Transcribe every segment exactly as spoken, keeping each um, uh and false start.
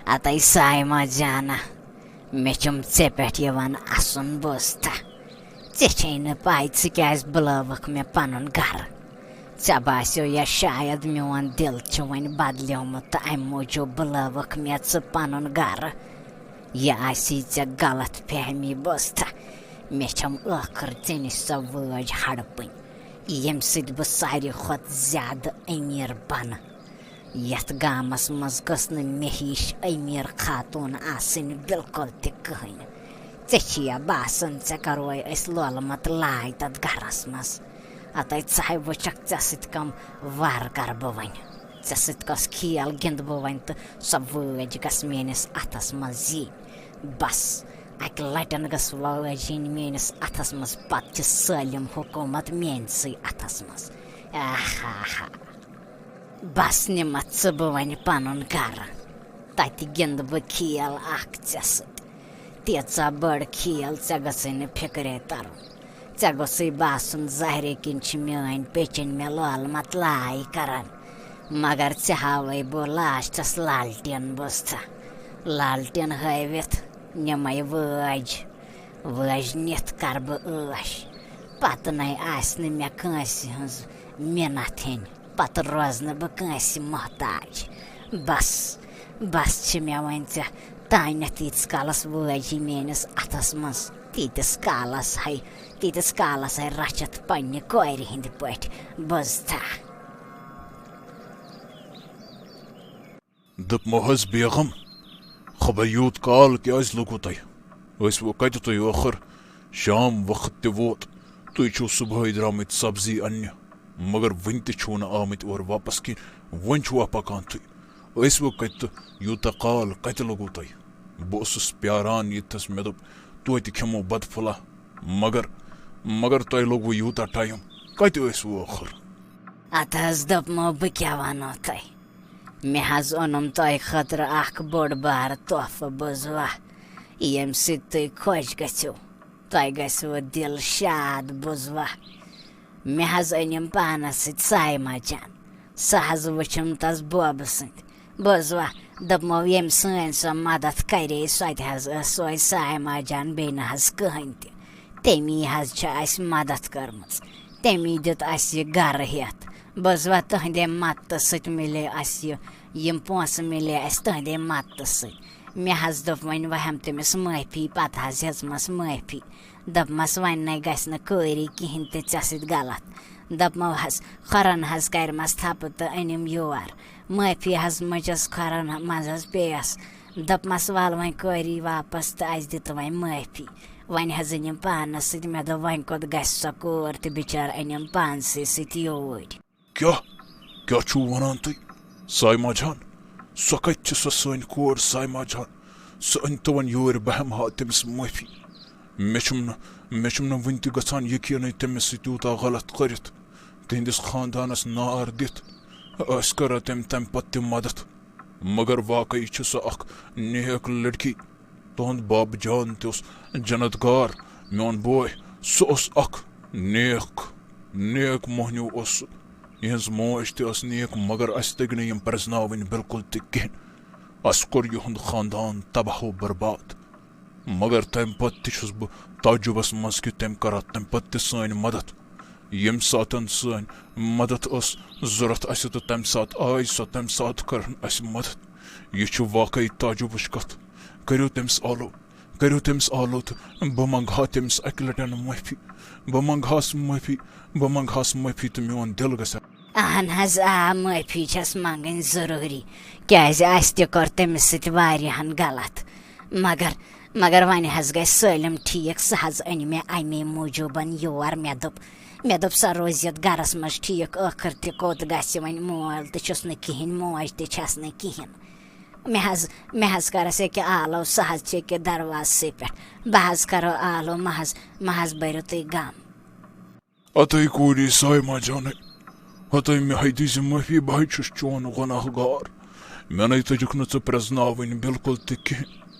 اتے سایمہ جانہ، مےٚ چھُم ژےٚ پٮ۪ٹھ یِوان اَسُن بوزتھا۔ ژےٚ چھے نہٕ پَے ژٕ کیٛازِ بُلٲوٕکھ مےٚ پَنُن گَرٕ۔ ژےٚ باسیو یا شاید میون دِل چھُ وۄنۍ بدلیومُت تہٕ اَمہِ موٗجوٗب بُلٲوٕکھ مےٚ ژٕ پَنُن گَرٕ۔ یہِ آسی ژےٚ غلط فہمی بوزتھا۔ مےٚ چھَم ٲخٕر ژےٚ نِش سۄ وٲج ہڑپٕنۍ، ییٚمہِ سۭتۍ بہٕ ساروی کھۄتہٕ زیادٕ أمیٖر بَنہٕ۔ یَتھ گامَس منٛز گٔژھ نہٕ مےٚ ہِش أمیٖر خاتوٗن آسٕنۍ بِلکُل تہِ کٕہٕنۍ۔ ژےٚ چھِیا باسان، ژےٚ کَروے أسۍ لولہٕ مَت لاے تَتھ گَرَس منٛز؟ اَتَے ژٕ ہَے وٕچھَکھ، ژےٚ سۭتۍ کَم وار کَرٕ بہٕ وۄنۍ؟ ژےٚ سۭتۍ کۄس کھیل گِنٛدٕ بہٕ وۄنۍ تہٕ سۄ وٲج گژھِ میٛٲنِس اَتھَس منٛز یِنۍ؟ بَس، اَکہِ لَٹٮ۪ن گٔژھ وٲج یِنۍ میٛٲنِس اَتھَس منٛز، پَتہٕ چھِ سٲلِم حکوٗمت میٛٲنۍسٕے اَتھَس منٛز۔ آہا ہا۔ بس نِمتھ ژٕ بہٕ وۄنۍ پنُن گرٕ۔ تتہِ گِنٛدٕ بہٕ کھیل اکھ ژےٚ سۭتۍ۔ تیٖژاہ بٔڑ کھیل، ژےٚ گٔژھٕے نہٕ فِکرے ترُن۔ ژےٚ گوٚژھُے باسُن، زہرے کِنۍ چھِ میٲنۍ پیٚچِنۍ مےٚ لولہٕ مت لایہِ کران۔ مگر ژےٚ ہاوَے بہٕ لاسٹس لالٹین بوزتھا۔ لالٹین ہٲوِتھ نِمَے وٲج۔ وٲج نِتھ کر بہٕ عٲش۔ پتہٕ نے آسہِ نہٕ مےٚ کٲنٛسہِ ہٕنٛز مِنتھ ہیٚنۍ۔ پتہٕ روزنہٕ بہٕ کٲنٛسہِ محتاج۔ بس، بس چھِ مےٚ وۄنۍ ژےٚ تانٮ۪تھ، ییٖتِس کالس وٲج یہِ میٲنِس اتھس منٛز، تیٖتِس کالس ہے، تیٖتِس کالس ہے رچھتھ پننہِ کورِ ہٕنٛدِ پٲٹھۍ بوزتھا۔ دوٚپمو حظ، بیگم، خبر یوٗت کال کیٛازِ لوٚگوٕ تۄہہِ؟ ٲسوٕ کتہِ تُہۍ ٲخٕر؟ شام وقت تہِ ووت، تُہۍ چھِو صُبحٲے درٛامٕتۍ سبزی اننہِ، مگر وُنہِ تہِ چھِو نہٕ آمٕتۍ اورٕ واپس کینٛہہ۔ وۄنۍ چھِوا پکان تُہۍ؟ ٲسوٕ کتہِ تہٕ یوٗتاہ کال کتہِ لوٚگوٕ تۄہہِ؟ بہٕ اوسُس پیاران ییٚتھس، مےٚ دوٚپ، توتہِ کھٮ۪مو بتہٕ پھوٚلہ، مگر، مگر تۄہہِ لوٚگوٕ یوٗتاہ ٹایم۔ کتہِ ٲسوٕ ٲخٕر؟ اتھ حظ دوٚپمو، بہٕ کیٛاہ ونو تۄہہِ؟ مےٚ حظ اوٚنُم تۄہہِ خٲطرٕ اکھ بوٚڑ بارٕ تحفہٕ، بوزوا، ییٚمہِ سۭتۍ تُہۍ خۄش گٔژھِو۔ تۄہہِ گژھِوٕ دِل شاد، بوزوا۔ مےٚ حظ أنِم پانس سۭتۍ سایمہ جان۔ سۄ حظ وٕچھِم تس بوبہٕ سٕنٛدۍ۔ بوزوا، دوٚپمو، ییٚمۍ سٲنۍ سۄ مدد کرے، سۄ تہِ حظ ٲس سۄے سایمہ جان، بیٚیہِ نہ حظ کٕہٕنۍ تہِ۔ تٔمی حظ چھِ اَسہِ مدد کٔرمٕژ۔ تٔمی دیُت اَسہِ یہِ گرٕ ہٮ۪تھ۔ بوزوا، تُہنٛدے مدتہٕ سۭتۍ مِلے اَسہِ یہِ، یِم پونٛسہٕ مِلے اَسہِ تُہنٛدے مدتہٕ سۭتۍ۔ مےٚ حظ دوٚپ، وۄنۍ وَہَم تٔمِس معٲفی، پَتہٕ حظ ہیٚژمَس معٲفی۔ دوٚپمَس، وۄنۍ نَے گژھِ نہٕ کٲری کِہیٖنۍ تہِ ژےٚ سۭتۍ غلط۔ دوٚپمو حظ، کھۄرَن حظ کَرِمَس تھَپہٕ تہٕ أنِم یور۔ معٲفی حظ مٔجَس کھۄرَن منٛز حظ پیٚیَس۔ دوٚپمَس، وَل وۄنۍ کٲری واپَس تہٕ اَسہِ دِ تہٕ وۄنۍ معٲفی۔ وۄنۍ حظ أنِم پانَس سۭتۍ۔ مےٚ دوٚپ، وۄنۍ کوٚت گژھِ سۄ کوٗر تہٕ بِچار أنِم پانسٕے سۭتۍ یوٗرۍ۔ کیٛاہ؟ کیٛاہ چھُو وَنان تُہۍ؟ سایمہ جان؟ سۄ کَتہِ چھِ سۄ سٲنۍ کور سایمہ جان؟ سۄ أنۍ تو وۄنۍ یوٗرۍ، بہٕ ہٮ۪مہٕ ہا تٔمِس معٲفی۔ مےٚ چھُم نہٕ، مےٚ چھُم نہٕ وٕنہِ تہِ گژھان یقیٖنٕے تٔمِس سۭتۍ یوٗتاہ غلط کٔرِتھ، تِہِنٛدِس خاندانَس نار دِتھ۔ أسۍ کَرو تٔمۍ تَمہِ پَتہٕ تہِ مدد۔ مگر واقعی چھِ سۄ اکھ نیک لڑکی۔ تُہُنٛد باب جان تہِ اوس جنت گار، میون بوے، سُہ اوس اکھ نیک، نیک مۄہنیو اوس سُہ۔ یِہٕنٛز موج تہِ ٲس نیک، مگر اَسہِ تٔگۍ نہٕ یِم پرٛزناوٕنۍ بِلکُل تہِ کِہیٖنۍ۔ اَسہِ کوٚر یِہُنٛد خاندان تباہ و برباد۔ مگر تَمہِ پتہٕ تہِ چھُس بہٕ تعجُبس منٛز کہِ تٔمۍ کٔرا تَمہِ پتہٕ تہِ سٲنۍ مدد۔ ییٚمہِ ساتَن سٲنۍ مدد ٲس ضوٚرَتھ اَسہِ تہٕ تَمہِ ساتہٕ آے سۄ، تَمہِ ساتہٕ کٔرٕن اَسہِ مدد۔ یہِ چھُ واقعی تعجُبٕچ کَتھ۔ کٔرِو تٔمِس آلو، کٔرِو تٔمِس آلو تہٕ بہٕ منٛگہٕ ہا تٔمِس اَکہِ لَٹٮ۪ن معٲفی۔ بہٕ منٛگہٕ ہَس معٲفی، بہٕ منٛگہٕ ہَس معٲفی تہٕ میون دِل گژھِ ہا۔ اہن حظ، آ، معٲفی چھَس منٛگٕنۍ ضروٗری، کیٛازِ اَسہِ تہِ کوٚر تٔمِس سۭتۍ واریاہَن غلط۔ مگر، مگر وۄنۍ حظ گژھِ سٲلِم ٹھیٖک۔ سُہ حظ أنۍ مےٚ اَمے موٗجوٗبَن یور۔ مےٚ دوٚپ، مےٚ دوٚپ، سۄ روزِ یَتھ گَرَس منٛز ٹھیٖک۔ ٲخٕر تہِ کوٚت گژھِ وۄنۍ؟ مول تہِ چھُس نہٕ کِہیٖنۍ، موج تہِ چھَس نہٕ کِہیٖنۍ۔ مےٚ حظ، مےٚ حظ کَرَس ییٚکیٛاہ آلو، سُہ حظ چھِ ییٚکیٛاہ دروازٕ سٕے پٮ۪ٹھ۔ بہٕ حظ کَرو آلو، مہ حظ، مہ حظ بٔرِو تُہۍ غم۔ اَتَے کوٗری سایمہ جانٕے، ہَتَے مےٚ ہے دیٖزِ معٲفی، بہٕ ہے چھُس چون گۄناہ گار۔ مےٚ نَے تٔجِکھ نہٕ ژٕ پرٛزناوٕنۍ بِلکُل تہِ کِہیٖنۍ۔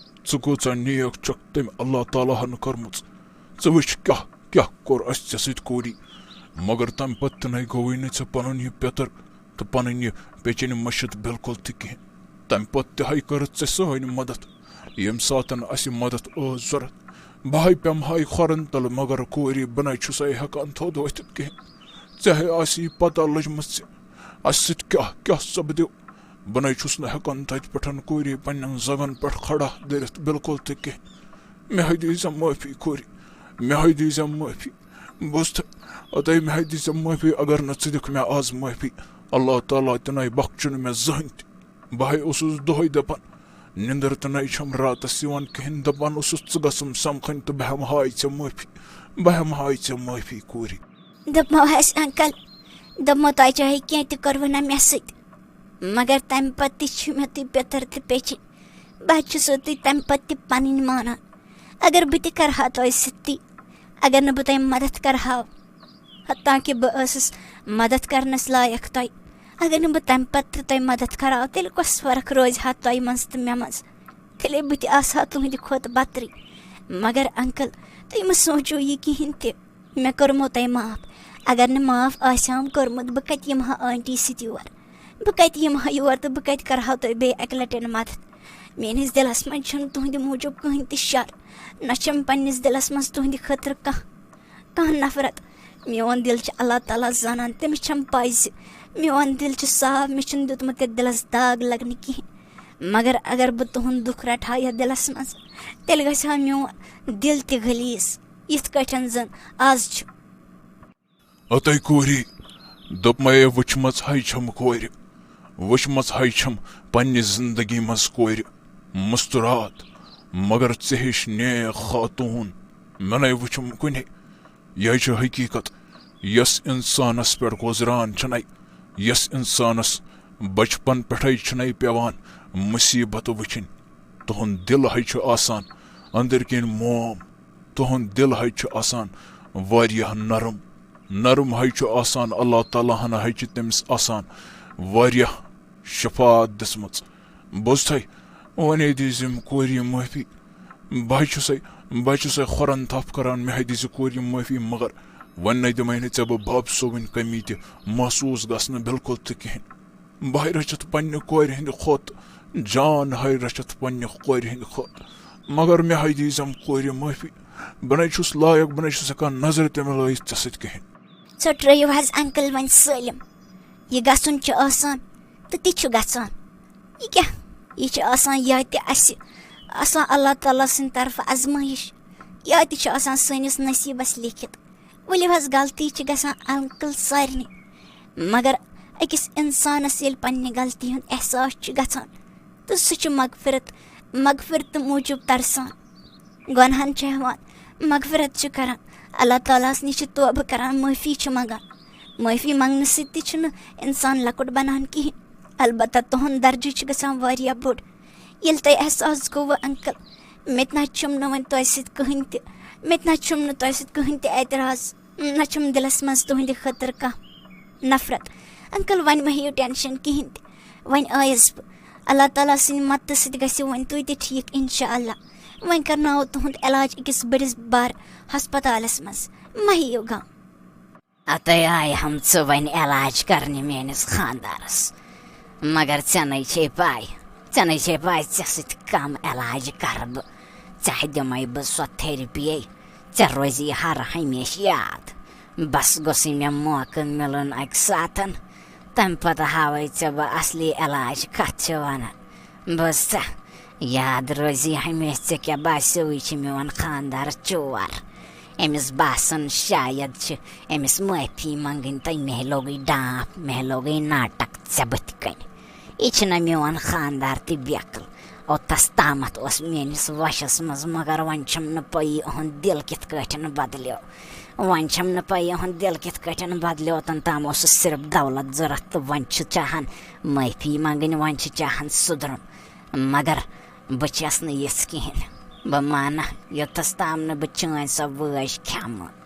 ژٕ کۭژاہ نیک چھَکھ تٔمۍ اللہ تعالیٰ ہَن کٔرمٕژ۔ ژٕ وٕچھ کیٛاہ، کیٛاہ کوٚر اَسہِ ژےٚ سۭتۍ کوٗری۔ مگر تَمہِ پَتہٕ تہِ نَے گوٚوُے نہٕ ژےٚ پَنُن یہِ پیٚتٕر تہٕ پنٕنۍ یہِ پیٚچیٚنۍ مٔشِتھ بالکل تہِ کِہیٖنۍ۔ تَمہِ پتہٕ تہِ ہاے کٔرٕتھ ژےٚ سٲنۍ مدد، ییٚمہِ ساتَن اَسہِ مدد ٲس ضوٚرَتھ۔ بہٕ ہاے پیٚمہٕ ہاے کھۄرَن تَل، مگر کوٗری، بہٕ نَے چھُسَے ہٮ۪کان تھوٚد ؤتھِتھ کِہیٖنۍ۔ ژےٚ ہے آسی پتہ لٔجمٕژ ژےٚ اَسہِ سۭتۍ کیٛاہ کیٛاہ سپدیو۔ بہٕ نَے چھُس نہٕ ہٮ۪کان تَتہِ پٮ۪ٹھ کوٗری پنٛنٮ۪ن زنٛگَن پٮ۪ٹھ کھڑا دٔرِتھ بالکل تہِ کِہیٖنۍ۔ مےٚ ہے دیٖزٮ۪م معٲفی کوٗری، مےٚ ہے دیٖزٮ۪م معٲفی۔ بوٗزتھٕ، اوٚتَے مےٚ ہے دیٖزٮ۪م معٲفی، اگر نہٕ ژٕ دِکھ مےٚ آز معٲفی۔ اللہ تعالیٰ تہِ نَے بخشُن مےٚ زٕہٕنۍ تہِ۔ بہٕ ہے اوسُس دۄہَے دَپان، نِندٕر تہِ نَے چھَم راتَس یِوان کِہیٖنۍ، دَپان اوسُس، ژٕ گژھُم سَمکھٕنۍ تہٕ بہٕ ہٮ۪مہٕ ہاے ژےٚ معٲفی، بہٕ ہٮ۪مہٕ ہاے ژےٚ معٲفی کوٗری۔ دوٚپمو حظ انکل، دوٚپمو تۄہہِ چاہے کینٛہہ تہِ کوٚروٕ نہ مےٚ سۭتۍ، مگر تَمہِ پتہٕ تہِ چھِ مےٚ تُہۍ پِتٕر تہٕ پیٚچِنۍ۔ بہٕ حظ چھُسو تُہۍ تَمہِ پتہٕ تہِ پنٕنۍ مانان۔ اگر بہٕ تہِ کرٕ ہا تۄہہِ سۭتۍ تی، اگر نہٕ بہٕ تۄہہِ مدد کرٕ ہاو، حتیٰ کہِ بہٕ ٲسٕس مدد کرنس لایق تۄہہِ، اگر نہٕ بہٕ تَمہِ پتہٕ تہِ تۄہہِ مدد کرٕ ہاو، تیٚلہِ کۄس فرق روزِ ہا تۄہہِ منٛز تہٕ مےٚ منٛز؟ تیٚلے بہٕ تہِ آسہٕ ہا تُہنٛدِ کھۄتہٕ بترٕے۔ مگر انکل، تُہۍ مہٕ سونٛچِو یہِ کِہیٖنۍ تہِ۔ مےٚ کوٚرمو تۄہہِ معاف۔ اگر نہٕ معاف آسہِ ہم کوٚرمُت، بہٕ کتہِ یِمہٕ ہا آنٹی سۭتۍ یور؟ بہٕ کتہِ یِمہٕ ہا یور تہٕ بہٕ کتہِ کرٕ ہا تۄہہِ بیٚیہِ اکہِ لٹہِ مدد؟ میٲنِس دِلس منٛز چھُنہٕ تُہنٛدِ موٗجوٗب کٕہٕنۍ تہِ شر، نہ چھم پننِس دِلس منٛز تُہنٛدِ خٲطرٕ کانٛہہ، کانٛہہ نفرت۔ میون دِل چھُ اللہ تعالیٰ زانان، تٔمِس چھم پاے زِ میون دِل چھُ صاف، مےٚ چھُنہٕ دیُتمُت یتھ دِلس داغ لگنہٕ کِہیٖنۍ۔ مگر اگر بہٕ تُہُنٛد دُکھ رٹہٕ ہا یتھ دِلس منٛز، تیٚلہِ گژھِ ہا میون دِل تہِ غلیظ، یِتھ کٲٹھۍ زن آز چھُ۔ اوٚتَے کوٗری، دوٚپمَے، وٕچھمَژ ہَے چھَم کورِ، وٕچھمَژ ہَے چھَم پنٛنہِ زِندگی منٛز کورِ مُستُرات، مگر ژےٚ ہِش نیک خاتوٗن مےٚ نَے وٕچھُم کُنے۔ یہِ چھِ حقیٖقت، یۄس اِنسانَس پٮ۪ٹھ گُزران چھَنَے، یۄس اِنسانَس بچپن پٮ۪ٹھَے چھَنَے پٮ۪وان مُصیٖبت وٕچھِنۍ۔ تُہُنٛد دِل ہَے چھُ آسان أنٛدٕرۍ کِنۍ موم، تُہُنٛد دِل ہَے چھُ آسان واریاہ نرم۔ نرم ہَے چھُ آسان، اللہ تعالیٰ ہَن ہَے چھِ تٔمِس آسان واریاہ شفاعت دِژمٕژ۔ بوٗزتھَے، وۄنۍ دیٖزِ أمۍ کورِ یہِ معٲفی۔ بہٕ ہَے چھُسَے، بہٕ ہَے چھُسَے کھۄرَن تھپھ کران، مےٚ ہَے دیٖزِ کورِ یہِ معٲفی، مگر وۄنۍ نَے دِمَے نہٕ ژےٚ بہٕ بَب صٲبٕنۍ کٔمی تہِ محسوٗس گژھنہٕ بالکل تہِ کِہیٖنۍ۔ بہٕ ہَے رٔچھِتھ پنٛنہِ کورِ ہِنٛدِ کھۄتہٕ، جان ہَے رٔچھِتھ پنٛنہِ کورِ ہِنٛدِ کھۄتہٕ، مگر مےٚ ہَے دیٖزٮ۪م کورِ معٲفی۔ بہٕ نَے چھُس لایق، بہٕ نَے چھُس ہٮ۪کان نظرِ تہِ مِلٲیِتھ ژےٚ سۭتۍ کِہیٖنۍ۔ ژٕ ٹرٛٲیِو حظ انکل وۄنۍ سٲلِم۔ یہِ گژھُن چھُ آسان تہٕ تہِ چھُ گژھان۔ یہِ کیٛاہ؟ یہِ چھُ آسان یا تہِ اَسہِ، آسان اللہ تعالیٰ سٕنٛدِ طرفہٕ آزمٲیِش، یا تہِ چھُ آسان سٲنِس نصیٖبس لیکھِتھ۔ ؤلِو حظ، غلطی چھِ گژھان انکل سارنٕے، مگر أکِس اِنسانَس ییٚلہِ پنٛنہِ غلطی ہُنٛد احساس چھُ گژھان، تہٕ سُہ چھُ مغفرت، مغفرتہٕ موٗجوٗب ترسان، گۄنہَن چھُ ہٮ۪وان، مغفرت چھُ کران، اللہ تعالیٰ ہَس نِش چھُ توبہٕ کران، معٲفی چھُ منٛگان۔ معٲفی منٛگنہٕ سۭتۍ تہِ چھُنہٕ اِنسان لۄکُٹ بنان کِہیٖنۍ، البتہ تُہُنٛد درجہٕ چھُ گژھان واریاہ بوٚڑ۔ ییٚلہِ تۄہہِ احساس گوٚوٕ انکل، مےٚ تہِ نہ چھُم نہٕ وۄنۍ تۄہہِ سۭتۍ کٕہٕنۍ تہِ، مےٚ تہِ نہ چھُم نہٕ تۄہہِ سۭتۍ کٕہٕنۍ تہِ اعتراض۔ نہ چھُم دِلس منٛز تُہنٛدِ خٲطرٕ کانٛہہ نفرت۔ انکل، وۄنۍ مہ ہیٚیِو ٹینشن کِہیٖنۍ تہِ۔ وۄنۍ آیس بہٕ۔ اللہ تعالیٰ سٕنٛدِ مدتہٕ سۭتۍ گژھِو وۄنۍ تُہۍ تہِ ٹھیٖک، انشاء اللہ۔ وۄنۍ کرناوو تُہُنٛد علاج أکِس بٔڑِس بار ہسپتالس منٛز۔ مہ ہیٚیِو غم۔ اتَے آیہِ ہم ژٕ وۄنۍ علاج کرنہِ میٲنِس خاندارس۔ مگر ژےٚ نے چھے پاے، ژےٚ نے چھے پاے، ژےٚ سۭتۍ کم علاج کرٕ بہٕ؟ ژےٚ دِمَے بہٕ سۄ تھیرپی، ژےٚ روزی ہر ہمیشہٕ یاد۔ بس گوٚژھُے مےٚ موقعہٕ مِلُن اکہِ ساتن، تمہِ پتہٕ ہاوَے ژےٚ بہٕ اصلی علاج کتھ چھِ ونان۔ بوز سا، یاد روزی ہمیشہٕ، ژےٚ کیٛاہ باسیوٕے چھِ میون خاندار چور؟ أمِس باسان شاید چھِ أمِس معٲفی منٛگٕنۍ تہٕ مےٚ لوگُے ڈانٛپ، مےٚ لوگُے ناٹک ژےٚ بٕتھِ کنہِ۔ یہِ چھِنہ میون خاندار تہِ بیکل۔ اوٚتَس تامَتھ اوس میٲنِس وَشَس منٛز، مگر وۄنۍ چھَم نہٕ پَیی یِہُنٛد دِل کِتھ کٲٹھۍ بدلیو۔ وۄنۍ چھَم نہٕ پَیی یِہُنٛد دِل کِتھ کٲٹھۍ بدلیو۔ اوٚتَن تام اوسُس صرف دولت ضوٚرَتھ تہٕ وۄنۍ چھُ چاہان معٲفی منٛگٕنۍ، وۄنۍ چھُ چاہان سُدھرُن۔ مگر بہٕ چھَس نہٕ یِژھ کِہیٖنۍ۔ بہٕ مانہٕ یوٚتَس تام نہٕ بہٕ چٲنۍ سۄ وٲج کھٮ۪مہٕ۔